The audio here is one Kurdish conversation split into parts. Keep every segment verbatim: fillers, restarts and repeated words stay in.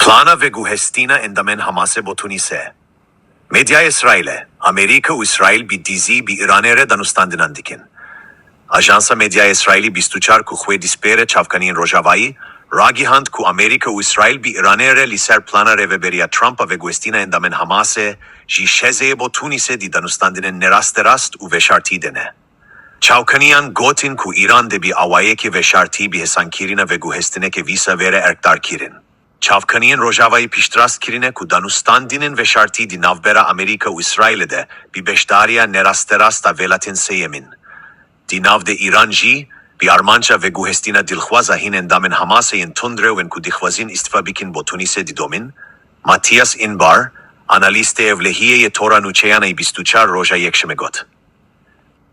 Plana veguhestina endamên Hamasê bo Tunîsê. Medyaya Îsraîlê, Amerîka û Îsraîl bi dizî bi Îranê re danûstandinan dikin. Ajansa Medyaya Îsraîlî bîst û çar ku xwe dispêre çavkaniyên Rojavayî, ragihand ku Amerîka û Îsraîl bi Îranê re li ser plana rêveberiya Trump a veguhestina endamên Hamasê ji Sêzeyê bo Tunîsê di danûstandinên nerasterast û veşartî de ne. Çavkaniyan gotin ku Îran dê bi awayekî veşartî bi hêsankirina veguhestineke wisa were erkdarkirin. Çavkaniyên Rojavayî piştrast kirine ku danûstandinên veşartî di navbera Amerîka û Îsraîlê de bi beşdariya nerasterast a welatên sêyemîn. Di nav de Îran jî, bi armanca veguhestina dilxwaza hin endamên Hamasê yên tundrew ên ku dixwazin îstifa bikin bo Tunîsê didomîn. Matias Inbar, analîstê ewlehiyê yê tora nûçeyan ê bîst û çar roja Yekşemê got.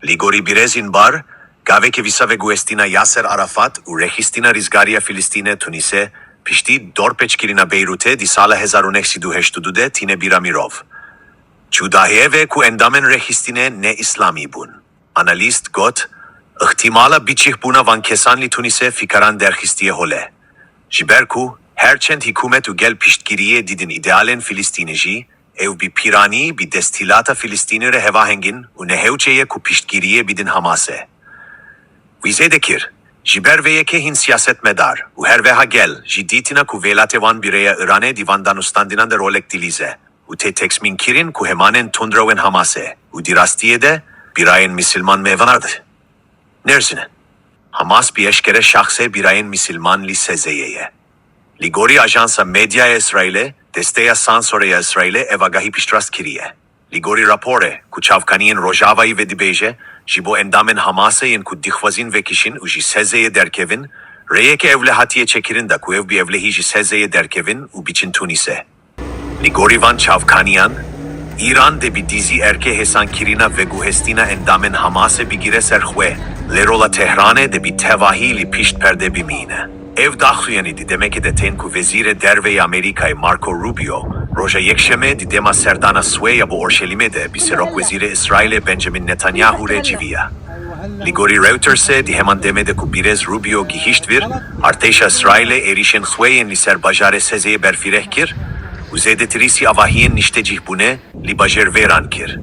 Li gorî birêz Inbar, gaveke wisa veguhestina Yaser Arafat û rêxistina rizgariya Filistînê Tunîsê, piştî dorpêçkirina Beyrûtê di sala hezar û neh sed û heştê û du de tîne bîra mirov. Cudahiyê ve ku endamên rêxistinê ne îslamî bûn. Analîst got, îhtimala biçîxbûna van kesan li Tunîsê fîkaran derxistiye holê. Ji ber ku her çend hikûmet û gel piştgiriyê didin îdealên Filistînê jî, ew bi pîranî bi desthîlata Filistînê re hevaheng in û ne hewce ye ku piştgiriyê bidin Hamasê. Wî zêde kir, ji ber vê yekê hin siyasetmedar û her weha gel ji dîtina ku welatê wan bi rêya Îranê di van danûstandinan de rolek dilîze û tê texmînkirin ku hemanên tundrew ên Hamasê û di rastiyê de birayên misilman me van ard. Nerzine. Hamas bi eşkere şaxsê birayên misilman li Sêzeyê ye. Li gorî Ajansa Medyaya Îsraîlê, Desteya Sansorê ya Îsraîlê ev agahî piştrast kiriye. Li gorî raporê ku çavkaniyên Rojavayî vedibêje, ji bo endamên Hamasê yên ku dixwazin vekişin û ji Sêzeyê derkevin, rêyeke ewle hatiye çêkirin da ku ew bi ewlehî ji Sêzeyê derkevin û biçin Tunîsê. Li gorî van çavkaniyan, Îran dê bi dizî erkê hêsankirina veguhestina endamên Hamasê bigire ser xwe, lê rola Tehranê dê bi tevahî li pişt perde bimîne. Ev daxuyanî di demekê de tên ku Wezîrê Derve yê Amerîkayê Marco Rubio, roja Yekşemê di dema serdana swê ya bo Orşelîmê de bi Serokwezîrê Îsraîlê Benjamin Netanyahu re civiya. Li gorî Reutersê di heman demê de ku birêz Rubio gihîşt vir, artêşa Îsraîlê êrîşên xwe yên li ser bajarê Sêzeyê berfireh kir û zêdetirîsî avahiyên niştecîhbûnê li bajêr vêran kir.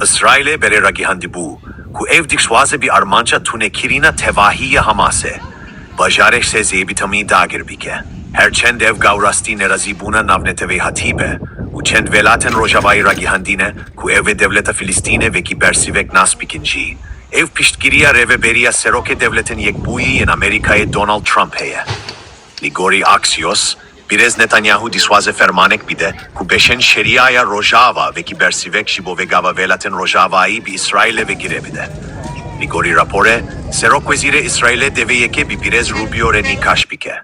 Îsraîlê berê ragihandibû ku ew dixwaze bi armanca tunekirina tevahiya Hamasê, bajarê Sêzeyê bi temî dagir bike. Her çend ev gaw rastî nerazîbûna navneteweyî hatîbe û çend welatên Rojavayî ragihandîne ku ew ê dewleta Filistînê wekî bersivek nas bikin jî, ev piştgiriya rêveberiya Serokê Dewletên Yekbûyî yên Amerîkayê Donald Trump heye. Li gorî Axios, birêz Netanyahu dixwaze fermanek bide ku beşên şerîa ya Rojava wekî bersivek ji bo vegava welatên Rojavayî bi Îsraîlê ve girê bide. Li gorî raporê, Serokwezîrê Îsraîlê dê vê yekê bi birêz Rubio re nîqaş bike.